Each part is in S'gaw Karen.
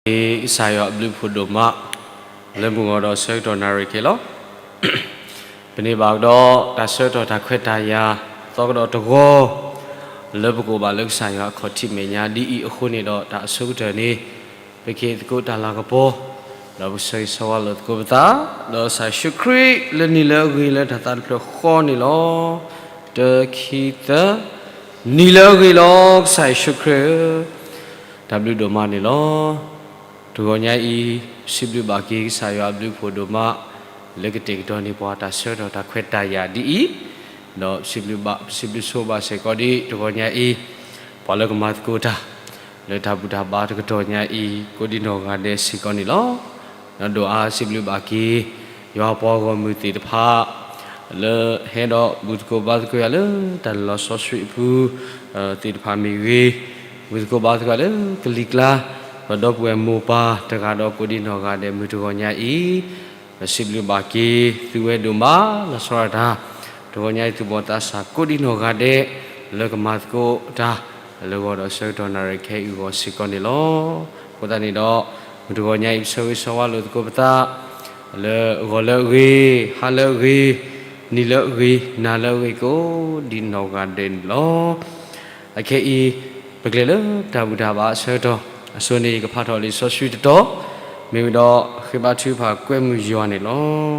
ကစၢ်ယွၤအဘျုးအဖှိၣ်ဒိၣ်မး လၢမုၢ်ဂီၤဒီးဆၢကတီၢ်နၣ်ရံၣ်ခဲအံၤလီၤ. ပန့ၢ်ဘၣ်ကဒီးတၢ်ဆၢကတီၢ်တၢ်ခွဲးတၢ်ယာ် သီကဒီးတဂီၤ လၢပကအိၣ်ဘၣ်လၢကစၢ်ယွၤအခီၣ်ထံးမဲာ်ညါဒ်အံၤအဃိန့ၣ်ဒီး တၢ်အဆိကတၢၢ်န့ၣ် ပကဟ့ၣ်သကိးတၢ်လၤကပီၤ ဒီးပကဆၢဂ့ၤဆၢဝါလိာ်သကိးပသး ဒီးကစၢ်ယ့ၣ်ၡူးခရံာ်လၢနံၤလၢအဂ့ၤလၢတၢ်သးတဖျၢၣ်ဃီန့ၣ်လီၤ. တၢ ခံ သၢ နံၤလၢအဂ့ၤလီၤ ကစၢ်ယ့ၣ်ၡူးခရံာ်ဧၢ, တၢ်ဘျုးဒိၣ်မးန့ၣ်လီၤ. တဂီၤညါအံၤ ပစံးဘျုးဘၣ်က့ၤကစၢ်ယွၤအဘျုးအဖှိၣ်ဒိၣ်မး လၢကတဲာ်ကတီၤန့ၢ်ပှၤတၢ်ဆၢကတီၢ်တၢ်ခွဲးတၢ်ယာ်ဒ်အံၤ, ဒီးပစံးဘျုးဘၣ် ပစံးဘျုးဆိဘၣ်စ့ၢ်ကီးဒ်တဂီၤညါအံၤ ပှၤလၢကမၤသကိးတၢ် လၢတၢ်ဘူၣ်တၢ်ဘါတကတီၢ်ညါအံၤ ကိးဒံနီၢ်ဂၤဒဲးစ့ၢ်ကီးန့ၣ်လီၤ. ဒီးဒိၣ်အါစံးဘျုးဘၣ်က့ၤ ယွၤပှၤဂီၢ်မုၢ်သ့ၣ်တဖၣ် လၢဟဲဒီးဘူၣ်သကိးဘါသကိးယၤလၢတၢ်လီၤစီဆှံအပူၤ သ့ၣ်တဖၣ်မ့ၢ်ဂ့ၤ, ဘူၣ်သကိးဘါသကိးယၤလၢကလံၤကျါ ဒီပုၢ်ဝဲၢ်မိၢ်ပၢ်တဂၤဒီးကိးဒံနီၢ်ဂၤဒဲး မုၢ်တဂီၤညါအံၤ ပစံးဘျုးဘၣ်က့ၤ သုဝဲဒိၣ်မး လီၤဆီဒၣ်တၢ် တဂီၤညါအံၤ သူၣ်ဘီၣ်သးစၢ်ကိးဒံနီၢ်ဂၤဒဲး လၢကမၤသကိးတၢ် လၢဂီၤဒီးဆၢကတီၢ်နၣ်ရံၣ်ခဲအံၤအဂီၢ်စ့ၢ်ကီးန့ၣ်လီၤ. အဃိသတးန့ၣ်ဒီး မုၢ်တဂီၤညါအံၤ ပဆၢဂ့ၤဆၢဝါလိာ်သကိးပသး လၢဂီၤလၢအဂ့ၤ, ဟါလၢအဂ့ၤ, နံၤလၢအဂ့ၤ, နၤလၢအဂ့ၤ ကိးဒံနီၢ်ဂၤဒဲးန့ၣ်လီၤ. အခဲအံၤ ပကလဲၤလၢတၢ်ဘူၣ်တၢ်ဘါအဆၢကတီၢ်, အဆိန့ၣ် ယကဖးထီၣ်လံာ်စီဆှံတတီၤ, မ့ၢ်ဝံၤဒီးဃ့ဘါထုကဖၣ်ကွဲမုာ်ယွၤန့ၣ်လီၤ.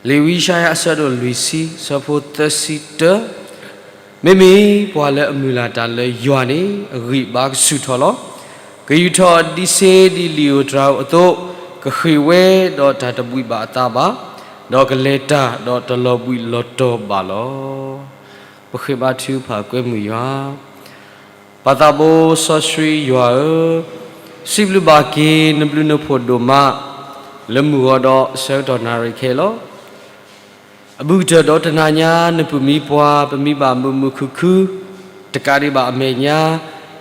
လံာ်ဝံယၡါယၤအဆၢဒိၣ်လွံၢ်ဆံ ဆၢဖိသၢဆံတၢ, မ့မ့ၢ်ပှၤလၢအမုၢ်လၢ်တၢ်လၢယွၤန့ၣ် အဂံၢ်အဘါကဆူၣ်ထီၣ်လီၤ. ကယူာ်ထီၣ်ဒံးစ့ဒ်လံာ်ဧိၤတြၤဧိၤအသိး, ကဃ့ၢ်ဝဲဒီးတၢ်တဘှံးဘၣ်အသးဘၣ်, ဒီးကလဲၤတၢ်ဒီးတလီၤဘှံးလီၤတီၤဘၣ်လီၤ. ပဃ့ဘါထုကဖၣ်ကွဲမုာ်ယွၤ ပၢ်သးဘိစီဆှံယွၤဧၢ, စံးဘျုးဘၣ်က့ၤနဘျုးနဖှိၣ်ဒိၣ်မး လၢမုၢ်ဂီၤဒီးဆၢကတီၢ်နၣ်ရံၣ်ခဲအံၤလီၤ. အဘူးကတၢၢ်ဒီးတနၤညါ နပၢၢ်မံပှၤ ပမံဘၣ်မုာ်မုာ်ခုၣ်ခုၣ် တကးဒံးဘၣ်အမဲာ်ညါ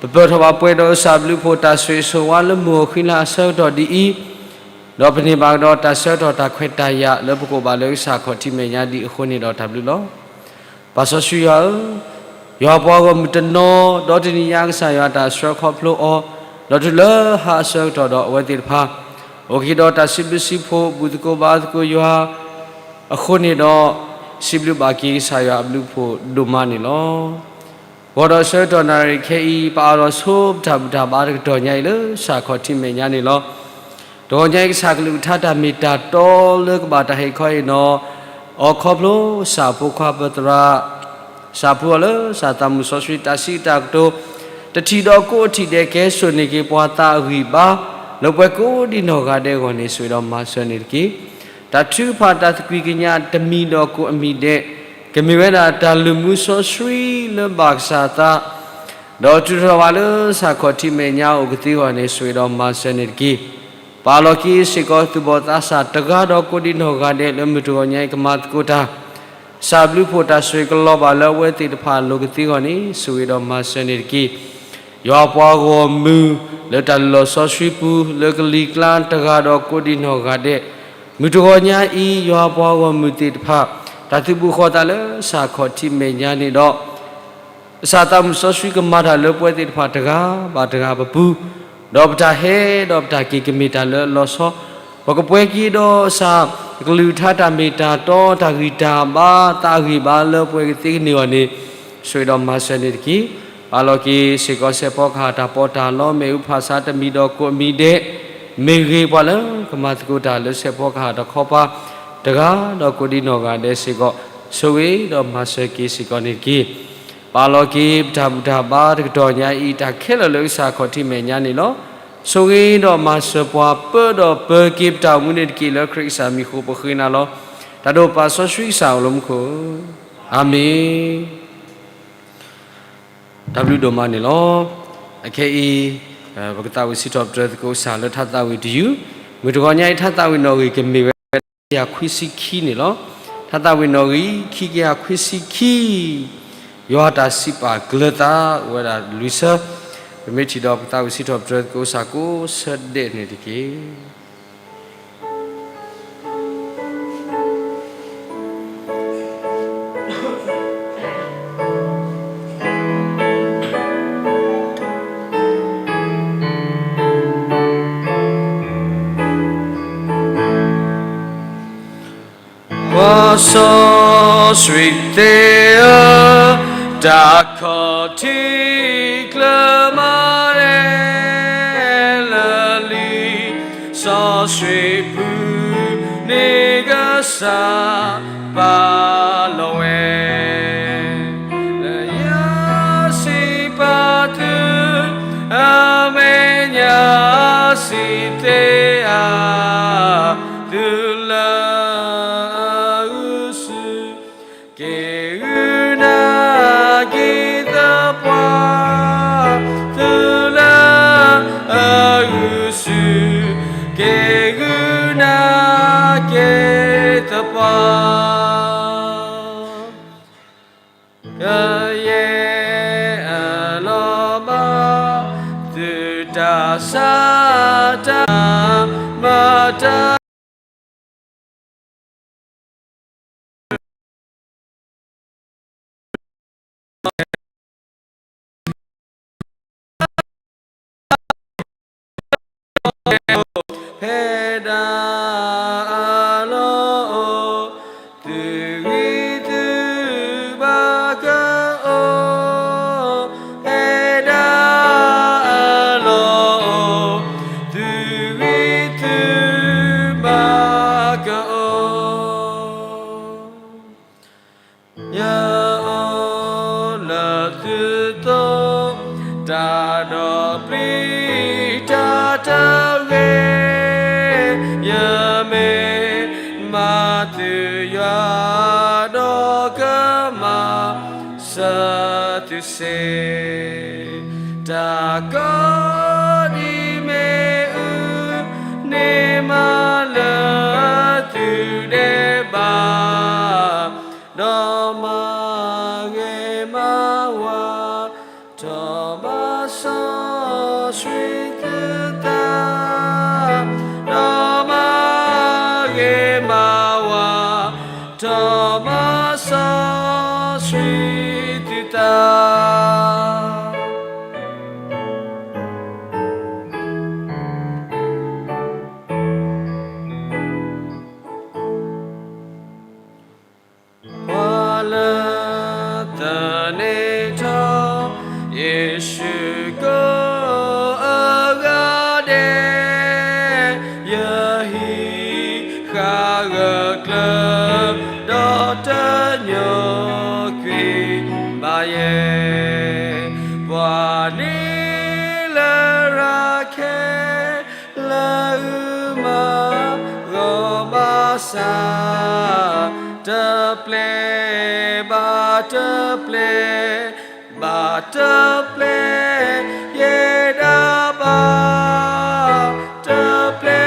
ပပၢၢ်ထီၣ်ဘၣ်ပှဲၤဒီးကစၢ်ဘျုးဖှိၣ်တၢ်ဆိၣ်ဂ့ၤဆိၣ်ဝါလၢမုၢ်ဂီၤဃံလၤအဆၢကတီၢ်ဒ်အံၤ, ဒီးပန့ၢ်ဘၣ်ကဒီးတၢ်ဆၢကတီၢ်တၢ်ခွဲးတၢ်ယာ်လၢပကအိၣ်ဘၣ်လၢကစၢ်ခီၣ်ထံးမဲာ်ညါဒ်အံၤအဃိန့ၣ်ဒီးတၢ်ဘျုးလီၤ. ပၢ်စီဆှံယွၤဧၢ, ယွၤပှၤဂီၢ်မုၢ်တနီၤ ဒီးတနံၤညါကစၢ်ယွၤတၢ်ဆှၢခီဖျိအီၤ, ဒီးတုၤလၢဟါအဆၢကတီၢ်ဒီးအဝဲသ့ၣ်တဖၣ် အိၣ်က့ၤဒီးတၢ်စံးဘျုးစံးဖှိၣ် ဘူၣ်သကိးဘါသကိးယွၤ အဃိန့ၣ်ဒီး စံးဘျုးဘၣ်က့ၤကစၢ်ယွၤအဘျုးဖှိၣ်ဒိၣ်မးန့ၣ်လီၤ. ဂီၤဒီးဆၢကတီၢ်နၣ်ရံၣ်ခဲအံၤ ပအးလီၤဆိပတၢ်ဘူၣ်တၢ်ဘါတကတီၢ်ညါအံၤလၢကစၢ်ခီၣ်ထံးမဲာ်ညါန့ၣ်လီၤ. တဂီၤညါအံၤ ကစၢ်ကလုၢ်ကထါတၢ်မ့ၢ်တၢ်တီလၢကဘၣ်တၢ်ဟ့ၣ်ခီဟ့ၣ်နီၤအီၤခီဖျိ ကစၢ်ဖိခွါပသရၣ် ကစၢ်ဖုအီၤလၢကစၢ်သးမုၢ်စီဆှံတၢ်စံးတၢ်ကတိၤ တထံၣ်ဒီးကိးထံၣ်ဒဲး ကဲစိာ်န့ၢ်က့ၤပှၤသးအဂံၢ်အဘါ လၢပှၤကိးဒံနီၢ်ဂၤဒဲးအဂီၢ်န့ၣ် ဆိၣ်ဂ့ၤဒီးမၤစၢၤန့ၢ်တက့ၢ်. တၢ်ထုကဖၣ်တၢ်သကွံာ်ကညးတမံၤဒီးကိးအမံၤဒဲး ကမ့ၢ်ဝဲဒၣ်တၢ်လုၢ်မူစီဆှံလၢဘၣ်ကစၢ်သး ဒီးတုၤထီၣ်ဘၣ်လၢကစၢ်ခီၣ်ထံးမဲာ်ညါအိၣ်ကသ့အဂီၢ်န့ၣ် ဆိၣ်ဂ့ၤဒီးမၤစၢၤန့ၢ်တက့ၢ်. ပအးလီၤက့ၤစ့ၢ်ကီးသူၣ်ဘီၣ်သးစၢ်တဂၤဒီးကိးဒံနီၢ်ဂၤဒဲးလၢမုၢ်တဂီၤညါအံၤကမၤသကိးတၢ် ကစၢ်ဘျုးဖှိၣ်တၢ်ဆိၣ်ဂ့ၤကလီၤဘၣ်လၢအဝဲသ့ၣ်တဖၣ်အလိၤကသ့အဂီၢ်န့ၣ် ဆိၣ်ဂ့ၤဒီးမၤစၢၤန့ၢ်တက့ၢ်. ယွၤပှၤဂီၢ်မုၢ်လၢတၢ်လီၤစီဆှံပူၤ လၢကလံၤကျါတဂၤဒီးကိးဒံနီၢ်ဂၤဒဲး မုၢ်တဂီၤညါအံၤ ယွၤပှၤဂီၢ်မုၢ်သ့ၣ်တဖၣ် တၢ်သုးဘူးဃီၤသးလၢကစၢ်ခီၣ်ထံးမဲာ်ညါန့ၣ်ဒီး ကစၢ်သးမုၢ်စီဆှံကမၤတၢ်လၢပဝဲသ့ၣ်တဖၣ်တဂၤဘၣ်တဂၤပပူၤ, ဒီးပတၢ်ဟဲဒီးပတၢ်က့ၤကမ့ၢ်တၢ်လၢအလီၤဆီ, ပကပှဲၤက့ၤဒီးကစၢ်ကလုၢ်ကထါတၢ်မ့ၢ်တၢ်တီ တၢ်ဂံၢ်တၢ်ဘါ သးအဂံၢ်ဘါလၢပှဲၤကသ့ကန့ၢ်အီၤန့ၣ် ဆိၣ်ဂ့ၤဒီးမၤစၢၤန့ၢ်တက့ၢ်. ပအးလီၤက့ၤစ့ၢ်ကီးစဲးဖီကဟၣ်တၢ်ပီးတၢ်လီ မ့ၣ်အူဖၣ်ဆါတမံၤဒီးကိးအမံၤဒဲး, မ့ၢ်ဂ့ၤပှၤလၢကမၤသကိးတၢ်လၢစဲးဖီကဟၣ်တခီပၤ တဂၤဒီးကိးဒံနီၢ်ဂၤဒဲးစ့ၢ်ကီး ဆိၣ်ဂ့ၤဒီးမၤစၢၤက့ၤစ့ၢ်ကီးန့ၣ်တက့ၢ်. ပာ်လီၤက့ၤပတၢ်ဘူၣ်တၢ်ဘါတကတီၢ်ညါအံၤ တၢ်ခဲလၢာ်လၢကစၢ်ခီၣ်ထံးမဲာ်ညါန့ၣ်လီၤ. ဆိၣ်ဂ့ၤဒီးမၤစၢၤပှၤ ပၢဒီးပၢက့ၤပတၢ်အိၣ်မူန့ၣ်တက့ၢ်. လၢခရံာ်ကစၢ်မံၤဃိပဃ့နၤလီၤ. တၢ်ဒိၣ်ပၢ်စီဆှံကစၢ်အိၣ်လၢမူခိၣ်, အၤမ့ၣ်. တၢ်ဘျုးဒိၣ်မးန့ၣ်လီၤ. အခဲအံၤ ပကသးဝံၣ်စံးထီၣ်ပတြၢၤသကိးကစၢ်လၢထါသးဝံၣ်တယုၢ်, မုၢ်တဂီၤညါအံၤ ထါသးဝံၣ်နီၣ်ဂံၢ်ကမ့ၢ်ဝဲ ခံကယၤခွံဆံခံန့ၣ်လီၤ. ထါသးဝံၣ်နီၣ်ဂံၢ် ခံကယၤခွံဆံခံ, ယွၤတၢ်စံးပာ်ကျၢၤသး အိၣ်ဝဲဒၣ်လွံၢ်ဆၢ, ပမ့ၢ်ထံၣ်ဒီးပကသးဝံၣ်စံးထီၣ်ပတြၢၤသကိးကစၢ်ကိးဆၢဒဲးန့ၣ်တက့ၢ်. ပှၤစီဆှံသ့ၣ်ဧၢ, တၢ်ခီၣ်ထံးကျၢၤမၤရဲၣ်လၢလံာ်စီဆှံပူၤန့ၣ် ကစၢ်ပာ်လီၤဝဲ လၢယစံးပာ်သု အမဲာ်ညါစံးသ့ၣ်ဧါ, သုလၢအဂုာ်ဆူ က့ၤဂုာ်နၤက့ၤသပှၢ်, သုလၢအဂုာ်ဆူ က့ၤဂုာ်နၤက့ၤသပှၢ်, ကယဲၢ်အလီၢ်ဘၣ် သုတၢ်ဆါတၢ် မၤတၢ် ဖဲဒၣ်အလီၢ်အိၣ် သုဂံၢ်သုဘါကအိၣ်, ဖဲဒၣ်အလီၢ်အိၣ် သုဂံၢ်သုဘါကအိၣ်. ယအိၣ်လၢသုသိး တၢ်ဒီးပျံၤတၢ်တဂ့ၤ, ယမ့ၢ်မၤသုယွၤ ဒီးကမၤစၢၤသုစ့ၢ်, တၢ်ကိးဒံးမ့ၢ်အု န့ၢ်မးလၢသုဒဲးဘး, ဒီးမၤဂ့ၤမၤဝါ ထီၣ်မၤစီဆှံသုသး, ဒီးမၤဂ့ၤမၤဝါ ထီၣ်မၤစီဆှံသုသး. ပှၤလၢသန့ၤထီၣ် ယ့ၣ်ၡူးကိးအဂၤဒဲး, ယဟံးဃာ်ဂၢၢ်ကျၢၤ ဒီးတညိကွံာ်ဘၣ်ယဲၢ်, ပှၤန့ၣ်လၢရၤခဲ လၢဂုၢ်မၤဂီၤမၤစၢ်, တပျဲဘၣ်တပျဲ, ဘၣ်တပျဲယဲဒၣ်ဘၣ်, တပျဲ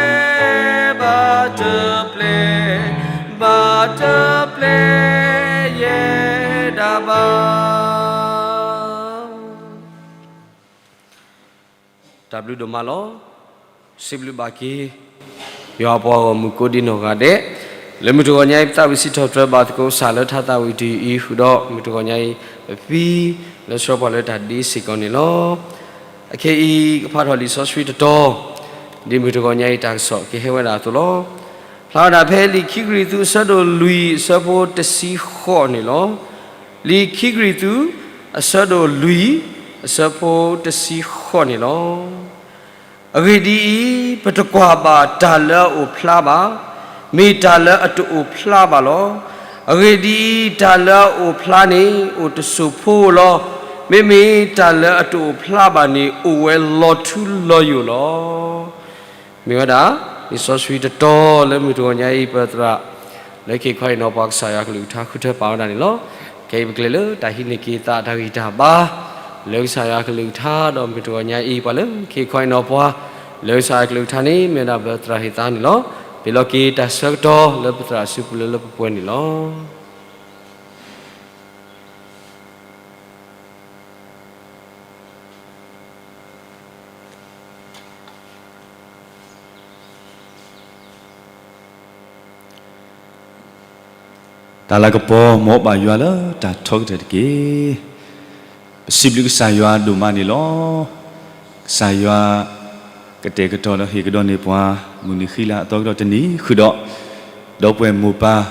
ဘၣ်တပျဲ, ဘၣ်တပျဲယဲဒၣ်ဘၣ်. တၢ်ဘျုးဒိၣ်မးလီၤ. စံးဘျုးဘၣ်က့ၤ ယွၤပှၤဂီၢ်မုၢ်ကိးဒံနီၢ်ဂၤဒဲး, လၢမုၢ်တဂီၤညါအံၤ ပသးဝံၣ်စံးထီၣ်ပတြၢၤဘၣ်သကိးကစၢ်လၢထါသးဝံၣ်တယုၢ်အံၤဃုာ်ဒီး မုၢ်တဂီၤညါအံၤ ပဖံလၢဆှၢပှၤလၢတၢ်ဒ့စ့ၢ်ကီးန့ၣ်လီၤ. အခဲအံၤ ကဖးထီၣ်လံာ်စီဆှံတတီၤ, ဒ်မုၢ်တဂီၤညါအံၤတၢ်ကစီၣ်ကဟဲဝဲဒၣ်အသိးလီၤ. ဖျါဝဲဒၣ်ဖဲလံာ်ခံကရံၣ်သူးအဆၢဒိၣ်လွံၢ်အဆၢဖိတဆံဃိးန့ၣ်လီၤ. လံာ်ခံကရံၣ်သူး အဆၢဒိၣ်လွံၢ် အဆၢဖိတဆံဃိးန့ၣ်လီၤ. အဂ့ၢ်ဒ်အံၤ, ပတကွၢ်ဘၣ်တၢ်လၢအအိၣ်ဖျါဘၣ်, မ့ၢ်တၢ်လၢအတအိၣ်ဖျါဘၣ်လီၤ. အဂ့ၢ်ဒ်အံၤ, တၢ်လၢအအိၣ်ဖျါန့ၣ် အိၣ်တစိၢ်ဖိဧိၤလီၤ. မ့မ့ၢ်တၢ်လၢအတအိၣ်ဖျါဘၣ်န့ၣ် အိၣ်ဝဲလီၤထူလီၤယိာ်လီၤ. မ့ၢ်ဝဲဒၣ် လံာ်စီဆှံတတီၤလၢမုၢ်တဂီၤညါအံၤ ပသရၣ် လၢခံခီအံၤနီၢ်ပှၤကစၢ်ယွၤကလုၢ်ကထါဃုထၢပာ်ဝဲဒၣ်န့ၣ်လီၤ. ခဲအံၤပကလဲၤလၢတၢ်ဟံးန့ၢ်က့ၤသးတၢ်ဂံၢ်တၢ်ဘါ လၢကစၢ်ယွၤကလုၢ်ကထါ ဒီးမုၢ်တဂီၤညါအံၤ ပှၤလၢခံခီအံၤနီၢ်ပှၤ လၢကစၢ်ယွၤကလုၢ်ကထါန့ၣ် မ့ၢ်ဝဲဒၣ်ပသရၣ်ဟ့ၣ်သါန့ၣ်လီၤ. ပ့ၤလီၤက့ၤတၢ်ဆၢကတီၢ်လၢပသရၣ်အစုပူၤလၢလၢပှဲၤပှဲၤန့ၣ်လီၤ. တၢ်လၤကပီၤ မ်ဘၣ်ယွၤလၢတၢ်ထီကတၢၢ်တက့ၢ်. ပစံးဘျုးကစၢ်ယွၤဒိၣ်မးန့ၣ်လီၤ. ကစၢ်ယွၤ ကတဲာ်ကတီၤဒီးဟ့ၣ်ကဒီးန့ၢ်ပှၤ မုၢ်နံၤဃံလၤအသီကဒီးတနံၤဃုာ်ဒီး ဒီပုၢ်ဝဲၢ်မိၢ်ပၢ်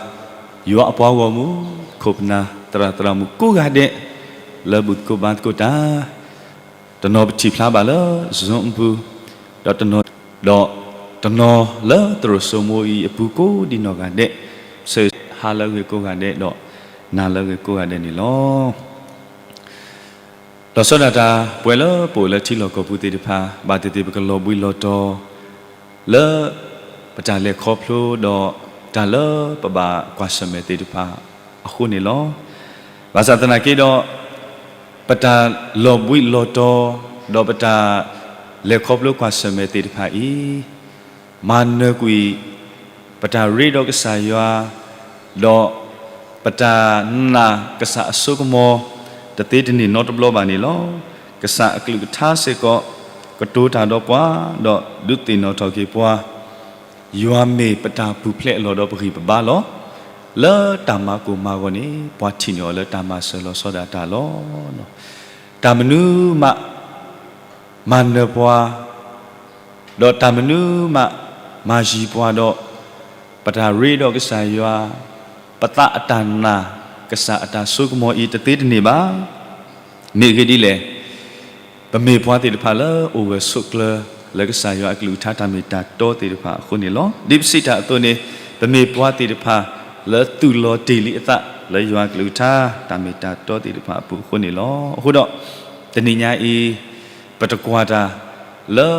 ယွၤအပှၤဂီၢ်မုၢ် ခိၣ်ပနၢ်သရၣ်သရၣ်မုၣ်ကိးဂၤဒဲး လၢဘူၣ်သကိးဘါသကိးတၢ်, တနီၤပထံၣ်ဖျါဘၣ်လၢ Zoom အပူၤ, ဒီးတနီၤ, ဒီးတနီၤလၢသရိာ်စိမိၤအံၤအပူၤကိးဒံနီၢ်ဂၤဒဲး, ဆၢဂ့ၤဟါလၢအဂ့ၤကိးဂၤဒဲး ဒီးနၤလၢအဂ့ၤကိးဂၤဒဲးန့ၣ်လီၤ. လီၤဆီဒၣ်တၢ် ပဝဲလၢပအိၣ်လၢထံလီၢ်ကီၢ်ပူၤသ့ၣ်တဖၣ် ဘၣ်သ့ၣ်သ့ၣ်ပကလီၤဘှံးလီၤတီၤ လၢပတၢ်လဲၤခီဖျိဒီး တၢ်လၢပဘၣ်ကွၢ်ဆၢၣ်မဲာ်သ့ၣ်တဖၣ်အဃိန့ၣ်လီၤ. ဘၣ်ဆၣ်သနာ်က့ဒီး ပတၢ်လီၤဘှံးလီၤတီၤ ဒီးပတၢ်လဲၤခီဖျိကွၢ်ဆၢၣ်မဲာ်သ့ၣ်တဖၣ်အံၤ မၤနၢၤကွံာ် ပတၢ်ရ့ဒီးကစၢ်ယွၤ, ဒီးပတၢ်နာ်ကစၢ်အစိကမီၤ တသ့တန့ၢ်နီတဘျီဘၣ်န့ၣ်လီၤ. ကစၢ်အကလုၢ်ကထါစ့ၢ်ကီး ကတိၤတၢ်ဒီးပှၤ, ဒီးဒုးသ့ၣ်နီၣ်ထီၣ်က့ၤပှၤ, ယွၤမ့ၢ်ပတၢ်ပူၤဖျဲးအလီၢ်ဒီးပဂံၢ်ပဘါလီၤ. လၢတၢ်မၤကိၢ်မၤဂီၤန့ၣ် ပှၤထံၣ်န့ၢ်အီၤလၢတၢ်မၤစၢၤလီၤဆီဒၣ်တၢ်လီၤ. တၢ်မနုၤမး မၤနၢၤပှၤ, ဒီးတၢ်မနုၤမး မၤယံၤပှၤဒီး ပတၢ်ရ့ဒီးကစၢ်ယွၤ, ပသးအတၢ်နာ် ကစၢ်အတၢ်စိကမီၤအံၤတသ့တန့ၢ်ဘၣ်. မ့ၢ်အဂ့ၢ်ဒ်လဲၣ်, ပမ့ၢ်ပှၤသ့ၣ်တဖၣ်လၢအိၣ်ဂၢၢ်ဆိးကျၢၤ လၢကစၢ်ယွၤအကလုၢ်ကထါတၢ်မ့ၢ်တၢ်တီသ့ၣ်တဖၣ်အဃိန့ၣ်လီၤ. ဒ်ပစံးတၢ်အသိးန့ၣ် ပမ့ၢ်ပှၤသ့ၣ်တဖၣ် လၢသူၣ်လီၤတ့ၢ်လံအသး လၢယွၤအကလုၢ်ကထါ တၢ်မ့ၢ်တၢ်တီသ့ၣ်တဖၣ်အပူၤအဃိန့ၣ်လီၤ. အဃိဒီး တနံၤညါအံၤ ပတကွၢ်တၢ် လၢ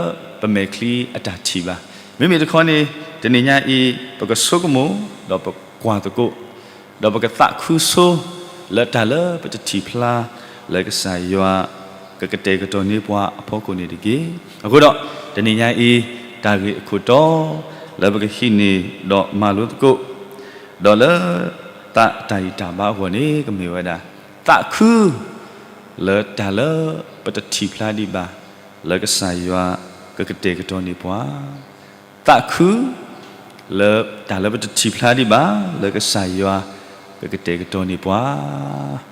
ပမဲာ်ချံအတၢ်ထံၣ်ဘၣ်. မ့မ့ၢ်တခီန့ၣ် တနံၤညါအံၤ ပကဆိကမိၣ် ဒီးပကွၢ်သကိး ဒီးပကသးခုဆိ လၢတၢ်လၢပတထံၣ်ဖျါ လၢကစၢ်ယွၤ ကကတဲာ်ကတီၤန့ၢ်ပှၤအဖီခိၣ်န့ၣ်တက့ၢ်. အဃိဒီး တနံၤညါအံၤ တၢ်ဂ့ၢ်အခိၣ်တီ လၢပကဟံးန့ၢ်ဒီးမၤလိသကိး ဒီးလၢ သးတၢ်ဂံၢ်တၢ်ဘါအဂီၢ်န့ၣ် ကမ့ၢ်ဝဲဒၣ် သးခု လၢတၢ်လၢပတထံၣ်ဖျါဒံးဘၣ် လၢကစၢ်ယွၤကကတဲာ်ကတီၤန့ၢ်ပှၤ, သးခု လၢတၢ်လၢပတထံၣ်ဖျါဒံးဘၣ် လၢကစၢ်ယွၤကကတဲာ်ကတီၤန့ၢ်ပှၤ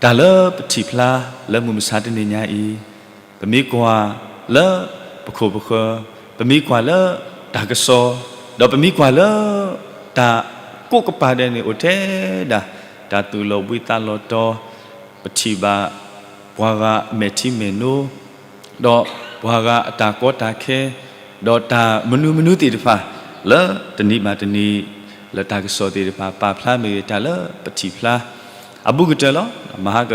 တၢ်လၢပထံၣ်ဖျါလၢမုၢ်မဆါတနံၤညါအံၤ, ပမ့ၢ်ကွၢ်လၢပခိၣ်ပဃၢၤ, ပမ့ၢ်ကွၢ်လၢတၢ်ကစီၣ်, ဒီးပမ့ၢ်ကွၢ်လၢ တၢ်ကိးကပၤဒဲးန့ၣ်အိၣ်ထဲဒၣ် တၢ်သူၣ်လီၤဘှံးသးလီၤတီၤ, ပထံၣ်ဘၣ် ပှၤဂၤအမဲာ်ထံမဲာ်နိ ဒီးပှၤဂၤအတၢ်ကီတၢ်ခဲ, ဒီးတၢ်မနုၤမနုၤသ့ၣ်တဖၣ် လၢတနံၤဘၣ်တနံၤ လၢတၢ်ကစီၣ်သ့ၣ်တဖၣ် ပာ်ဖျါမ့ၢ်ဂ့ၤ တၢ်လၢပထံၣ်ဖျါ အဘူးကတၢၢ်လီၤ. မဟါက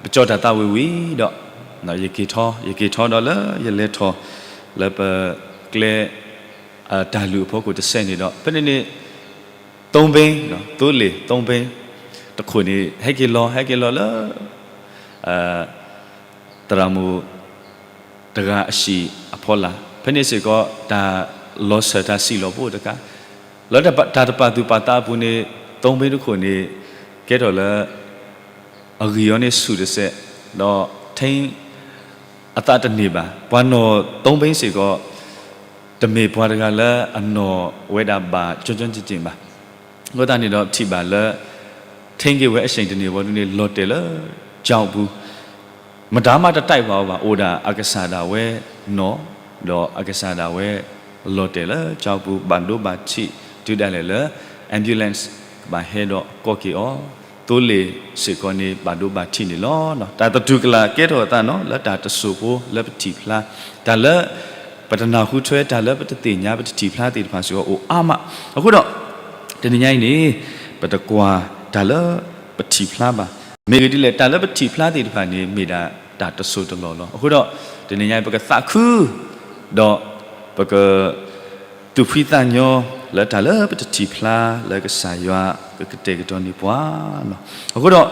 ပကၠီတၢ်သးဝံၣ်ဝံၤဒီး ယက့ၤထီၣ်, ယက့ၤထီၣ်ဒီးလၢယလဲၤထီၣ် လၢပကျဲ တၢ်လုၢ်အဖီခိၣ်တစဲးန့ၣ်ဒီး ဖဲန့ၣ်န့ၣ် သိဘ့, သိလ့ၣ်သိဘ့ တခိၣ်န့ၣ် ဟဲက့ၤလီၤ ဟဲက့ၤလီၤလၢ သရၣ်မုၣ်တဂၤအဟံၣ်အဖီလာ်, ဖဲန့ၣ်စ့ၢ်ကီး တၢ်လီၤစၢၤတၢ်စံၣ်လီၤပအိၣ်တခါ, လၢတၢ်တပာ်သူၣ်ပာ်သးအပူၤန့ၣ် သိဘ့တခိၣ်န့ၣ် ကဲထီၣ်လၢ အဂံၢ်အီၤန့ၣ်ဆူၣ်တစဲး, ဒီးထံ အသးတန့ၢ်ဘၣ်. ပှၤနီၢ်သိဘ့စ့ၢ်ကီး တမ့ၢ်ပှၤတဂၤလၢအနီၢ်ဝဲဒၣ်ဘၣ်ကၠီကၠီကၠ့ၣ်ကၠ့ၣ်ဘၣ်. အဃိသတးန့ၣ်ဒီးထံၣ်ဘၣ်လၢ ထ့က့ၤဝဲအဆ့ၣ်တန့ၢ်ဝံၤဒုန့ၣ် လီၤတဲာ်လၢကၠီပူၤ မတၤမးတတဲဘၣ်အီၤဘၣ်, အိၣ်ဒၣ်အကစၢ်ဒၣ်ဝဲနီၢ်, ဒီးအကစၢ်ဒၣ်ဝဲလီၤတဲာ်လၢကၠီပူၤ ဘၣ်ဒိဘၣ်ထံး တုၤဒၣ်လဲာ်လၢ ambulance ကဘၣ်ဟဲဒီးကိးက့ၤအီၤ, သိလ့ၣ်စ့ၢ်ကီးန့ၣ်ဘၣ်ဒိဘၣ်ထံးန့ၣ်လီၤ. တၢ်သတူၢ်ကလာ်ကဲထီၣ်အသးနီၢ် လၢတၢ်တစိၢ်ဖိလၢပထံၣ်ဖျါ, တၢ်လၢပတနၢ်ဟူထွဲ တၢ်လၢပတသ့ၣ်ညါ ပတထံၣ်ဖျါသ့ၣ်တဖၣ်စ့ၢ်ကီးအိၣ်အါမး. အဃိဒီး တနံၤညါအံၤန့ၣ် ပတကွၢ်တၢ်လၢပထံၣ်ဖျါဘၣ်. မ့ၢ်ဂ့ၢ်ဒ်လဲၣ် တၢ်လၢပထံၣ်ဖျါသ့ၣ်တဖၣ်န့ၣ် မ့ၢ်ဒၣ်တၢ်တစိၢ်တလီၢ်လီၤ. အဃိဒီး တနံၤညါအံၤ ပကသးခု ဒီးပက သူၣ်ဖှံသးညီ လၢတၢ်လၢပတထံၣ်ဖျါ လၢကစၢ်ယွၤကကတဲာ်ကတီၤန့ၢ်ပှၤ. အဃိဒီး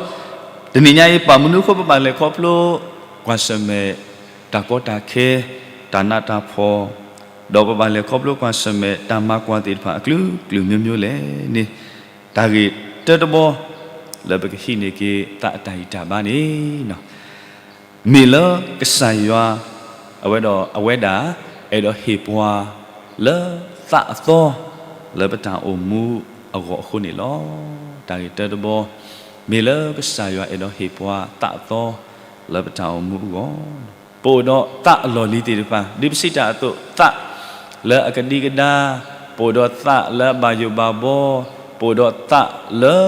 တနံၤညါအံၤ ဘၣ်မနုၤအဃိ ပဘၣ်လဲၤခီဖျိကွၢ်ဆၢၣ်မဲာ် တၢ်ကီတၢ်ခဲ တၢ်နးတၢ်ဖှီၣ်, ဒီးပဘၣ်လဲၤခီဖျိကွၢ်ဆၢၣ်မဲာ် တၢ်မၤကွၢ်သ့ၣ်တဖၣ် အကလုာ်ကလုာ်မျိုးမျိုးလဲၣ်န့ၣ်, တၢ်ဂ့ၢ်တၢတဘီ လၢပကဟံးန့ၢ်က့ၤ သးအတၢ်ဂံၢ်တၢ်ဘါန့ၣ် မ့ၢ်လၢကစၢ်ယွၤ အဝဲဒီးအဝဲဒၣ် အဲၣ်ဒိးဟ့ၣ်ပှၤ လၢသးအသီ လၢပတၢ်အိၣ်မူအဂီၢ်အဃိန့ၣ်လီၤ. တၢ်ဂ့ၢ်တၢတဘီ မ့ၢ်လၢကစၢ်ယွၤအဲၣ်ဒိးဟ့ၣ်ပှၤသးအသီ လၢပတၢ်အိၣ်မူအဂီၢ်, ပအိၣ်ဒီးသးအလီၢ်လံၤသ့ၣ်တဖၣ် ဒ်ပစံးတၢ်အသိး သးလၢအကဒံကဒါ, ပအိၣ်ဒီးသးလၢအဘၣ်ယိၣ်ဘၣ်ဘီ ပအိၣ်ဒီးသးလၢ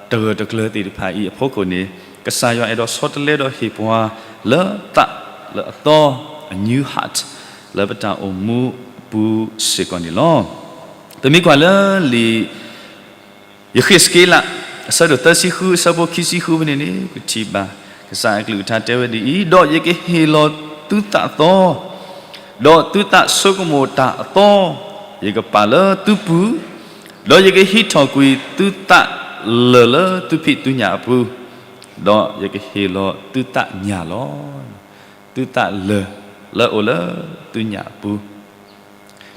တဂၢၢ်တကျၢၤသ့ၣ်တဖၣ်အံၤအဖီခိၣ်န့ၣ်, ကစၢ်ယွၤအဲၣ်ဒိးဆီတလဲဒီးဟ့ၣ်ပှၤလၢသးလၢအသီ, a new heart, လၢပတၢ်အိၣ်မူအပူၤစ့ၢ်ကီးန့ၣ်လီၤ. ပမ့ၢ်ကွၢ်လၢလံာ် ယဃ့းစက့လး အဆၢဒိၣ်သၢဆံဃု အဆၢဖိခံဆံဃုဖဲန့ၣ်န့ၣ် ပထံၣ်ဘၣ် ကစၢ်အကလုၢ်ကထါတဲဝဲဒ်အံၤ, ဒီးယကဟ့ၣ်လီၤသုသးအသီ, ဒီးသုသးဆိကမိၣ်တၢ်အသီ, ယကပာ်လၢသုပူၤ, ဒီးယကဟံးထီၣ်ကွံာ်သုသးလၢၢ်လၢသုဖံးသုညၣ်အပူၤ, ဒီးယကဟ့ၣ်လီၤသုသးညၣ်လီၤ. သုသးလၢၢ်လၢအအိၣ်လၢသုညၣ်အပူၤ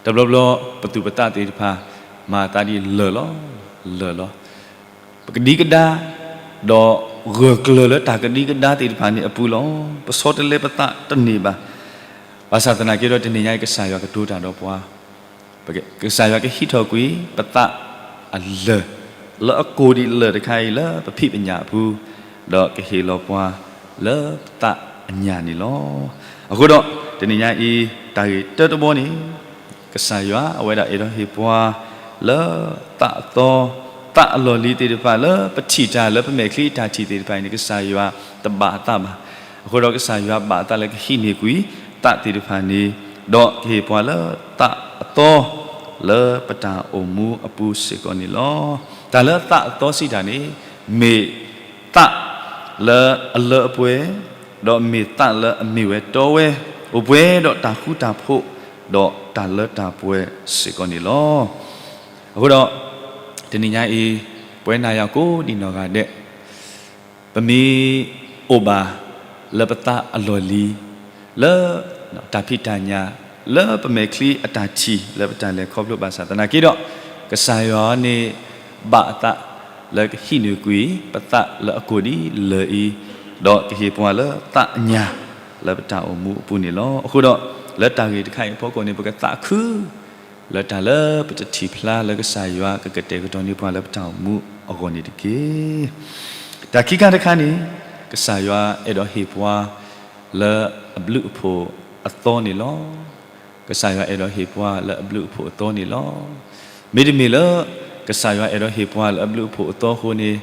တဘျီဘျီ ပသူၣ်ပသးသ့ၣ်တဖၣ် မၤသးဒ်လၢၢ်လီၤ, လၢၢ်လီၤ. ပကဒံကဒါ ဒီးဂၢၢ်ကျၢၤလၢတၢ်ကဒံကဒါသ့ၣ်တဖၣ်န့ၣ်အပူၤလီၤ. ပဆီတလဲပသးတန့ၢ်ဘၣ်. ဘၣ်ဆၣ်သနာ်က့ဒီး တနံၤညါအံၤ ကစၢ်ယွၤကတိၤတၢ်ဒီးပှၤ, ကစၢ်ယွၤကဟံးထီၣ်ကွံာ်ပသးအလၢၢ် လၢအကိၢ်ဒံးလၢၢ်တခါအံၤလၢပဖံးပညၣ်အပူၤ, ဒီးကဟ့ၣ်လီၤပှၤလၢပသးအညၣ်န့ၣ်လီၤ. အဃိဒီး တနံၤညါအံၤ တၢ်ဂ့ၢ်တၢတဘီန့ၣ် ကစၢ်ယွၤအဝဲဒၣ်အဲၣ်ဒိးဟ့ၣ်ပှၤလၢသးအသီ, သးအလီၢ်လံၤသ့ၣ်တဖၣ်လၢပထံၣ်တၢ်လၢပမဲာ်ချံအတၢ်ထံၣ်သ့ၣ်တဖၣ်အံၤန့ၣ် ကစၢ်ယွၤတဘၣ်အသးဘၣ်. အဃိဒီးကစၢ်ယွၤဘၣ်အသးလၢကဟံးန့ၢ်ကွံာ်သးသ့ၣ်တဖၣ်န့ၣ်, ဒီးကဟ့ၣ်ပှၤလၢသးအသီ လၢပတၢ်အိၣ်မူအပူၤစ့ၢ်ကီးန့ၣ်လီၤ. တၢ်လၢသးအသီစံးတၢ်န့ၣ် မ့ၢ်သးလၢအလၢအပှဲၤ, ဒီးမ့ၢ်သးလၢအမ့ၢ်ဝဲတီဝဲ, အိၣ်ပှဲၤဒီးတၢ်ဃူတၢ်ဖိး, ဒီးတၢ်လၢတၢ်ပှဲၤစ့ၢ်ကီးန့ၣ်လီၤ. အဃိဒီး တနံၤညါအံၤ ပဝဲနၤယၤကိးဒံးနီၢ်ဂၤဒဲး ပမ့ၢ်အိၣ်ဘၣ်လၢပသးအလီၢ်လံၤ လၢတၢ်ဖံးတၢ်ညၣ် လၢပမဲာ်ချံအတၢ်ထံၣ် လၢပတၢ်လဲၤခီဖျိဘၣ်ဆၣ်သနာ်က့ဒီး ကစၢ်ယွၤန့ၣ် ဘၣ်အသးလၢကဟံးန့ၢ်ကွံာ် ပသးလၢအကိၢ်ဒံးလၢၢ်အံၤ, ဒီးကဟ့ၣ်ပှၤလၢသးအညၣ် လၢပတၢ်အိၣ်မူအပူၤန့ၣ်လီၤ. အဃိဒီး လၢတၢ်ဂ့ၢ်တခါအံၤအဖီခိၣ်န့ၣ် ပကသးခု လၢတၢ်လၢပတထံၣ်ဖျါလၢကစၢ်ယွၤကကတဲာ်ကတီၤန့ၢ်ပှၤလၢပတၢ်အိၣ်မူအဂီၢ်န့ၣ်တက့ၢ်. တၢ်ခံခါတခါန့ၣ် ကစၢ်ယွၤအဲၣ်ဒိးဟ့ၣ်ပှၤလၢအဘျုးအဖှိၣ်အသီန့ၣ်လီၤ. ကစၢ်ယွၤအဲၣ်ဒိးဟ့ၣ်ပှၤလၢအဘျုးအဖှိၣ်အသီန့ၣ်လီၤ. မ့တမ့ၢ်လၢ ကစၢ်ယွၤအဲၣ်ဒိးဟ့ၣ်ပှၤလၢအဘျုးအဖှိၣ်အသီအဃိန့ၣ်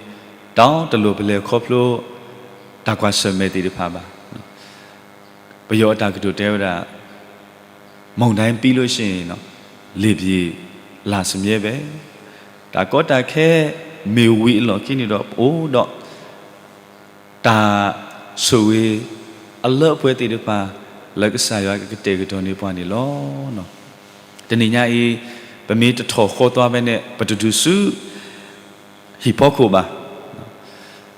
တၢ်တလိၣ်ပလဲၤခီဖျိ တၢ်ကွၢ်ဆၢၣ်မဲာ်သ့ၣ်တဖၣ်ဘၣ်. ပယီၤအတၢ်ကတိၤတဲဝဲဒၣ် မုန်တိုင်းပြီးလို့ရှိရင် လေပြေလာစမြဲပဲ. တၢ်ကီတၢ်ခဲမ့ၢ်ဝံၤအလီၢ်ခံန့ၣ်ဒီး ပအိၣ်ဒီး တၢ်ဆိၣ်ဂ့ၤအလၢအပှဲၤသ့ၣ်တဖၣ် လၢကစၢ်ယွၤကကတဲာ်ကတီၤန့ၢ်ပှၤန့ၣ်လီၤ. တနံၤညါအံၤ ပမ့ၢ်တထီၣ်ဃီသွားဖဲန့ၣ် ပတတုၤဆူ ဟံၣ်ဖီခိၣ်ဘၣ်.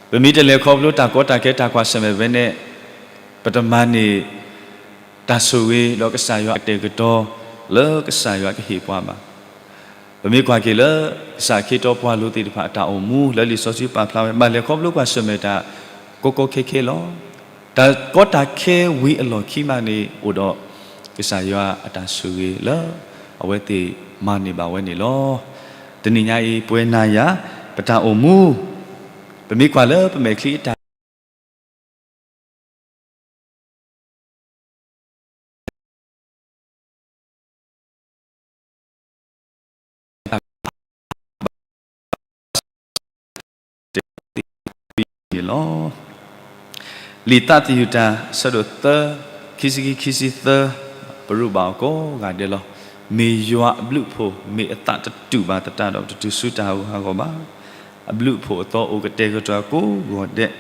ပမ့ၢ်တလဲၤခီဖျိတၢ်ကီတၢ်ခဲတၢ်ကွၢ်ဆၢၣ်မဲာ်ဖဲန့ၣ် ပတမၤန့ၢ် တၢ်ဆိၣ်ဂ့ၤဒီးကစၢ်ယွၤအကတဲာ်ကတီၤ လၢကစၢ်ယွၤကဟ့ၣ်ပှၤဘၣ်. ပမ့ၢ်ကွၢ်က့ၤလၢ ကစၢ်ခ့တီပှၤလိၤသ့ၣ်တဖၣ်အတၢ်အိၣ်မူ လၢလံာ်စီဆှံပာ်ဖျါဝဲ ဘၣ်လဲၤခီဖျိကွၢ်ဆၢၣ်မဲာ်တၢ်ကီကီခဲခဲလီၤ. တၢ်ကီတၢ်ခဲဝံၤအလီၢ်ခံမးန့ၣ် အိၣ်ဒီး ကစၢ်ယွၤအတၢ်ဆိၣ်ဂ့ၤလၢ အဝဲသ့ၣ်မၤန့ၢ်ဘၣ်ဝဲန့ၣ်လီၤ. တနံၤညါအံၤ ပဝဲနၤယၤ ပတၢ်အိၣ်မူ ပမ့ၢ်ကွၢ်လၢပမဲာ်ချံအတၢ် န့ၣ်လီၤ. လံာ်သးသယုၢ်တၢ် အဆၢဒိၣ်သၢ ခံဆံခံ ခံဆံသၢ ပရူးဘၣ်အီၤကိးဂၤဒဲးလီၤ. မ့ၢ်ယွၤအဘျုးအဖှိၣ် မ့ၢ်အသးတတူာ်ဘၣ်သတးဒီး တတုၤဆူတၢ်ဟးဂူာ်ဟးဂီၤဘၣ်. အဘျုးအဖှိၣ်အသီအိၣ်ကတဲာ်ကတီၤကိးဂီၤဒဲး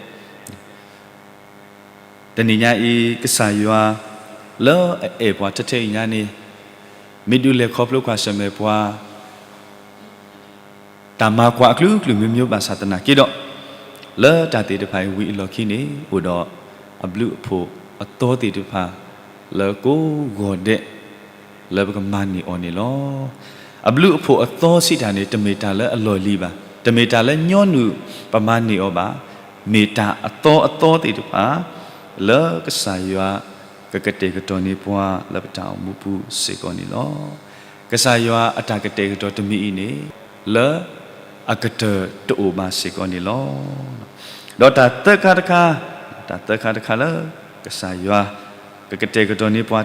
တနံၤညါအံၤ ကစၢ်ယွၤ လၢအအဲၣ်ပှၤထဲထဲအံၤညါန့ၣ် မ့ၢ်ဒုးလဲၤခီဖျိကွၢ်ဆၢၣ်မဲာ်ပှၤ တၢ်မၤကွၢ်အကလုာ်ကလုာ်မျိုးမျိုးဘၣ်ဆၣ်သနာ်က့ဒီး လၢတၢ်သ့ၣ်တဖၣ်အံၤဝံၤအလီၢ်ခံန့ၣ် အိၣ်ဒီးအဘျုးအဖှိၣ်အသီသ့ၣ်တဖၣ် လၢကိးဂီၤဒဲး လၢပကမၤန့ၢ်အီၤန့ၣ်လီၤ. အဘျုးအဖှိၣ်အသီစံးတၢ်န့ၣ် တမ့ၢ်တၢ်လၢအလီၢ်လံၤဘၣ်, တမ့ၢ်တၢ်လၢညီနုၢ်ပမၤန့ၢ်အီၤဘၣ်, မ့ၢ်တၢ်အသီအသီသ့ၣ်တဖၣ် လၢကစၢ်ယွၤ ကကတဲာ်ကတီၤန့ၢ်ပှၤလၢပတၢ်အိၣ်မူပူၤစ့ၢ်ကီးန့ၣ်လီၤ. ကစၢ်ယွၤအတၢ်ကတဲာ်ကတီၤတမံၤအံၤန့ၣ် လၢအကတၢၢ်တအိၣ်ဘၣ်စ့ၢ်ကီးန့ၣ်လီၤ. ဒီးတၢ်သၢခါတခါ, တၢ်သၢခါတခါလၢ ကစၢ်ယွၤ ကကတဲာ်ကတီၤန့ၢ်ပှၤ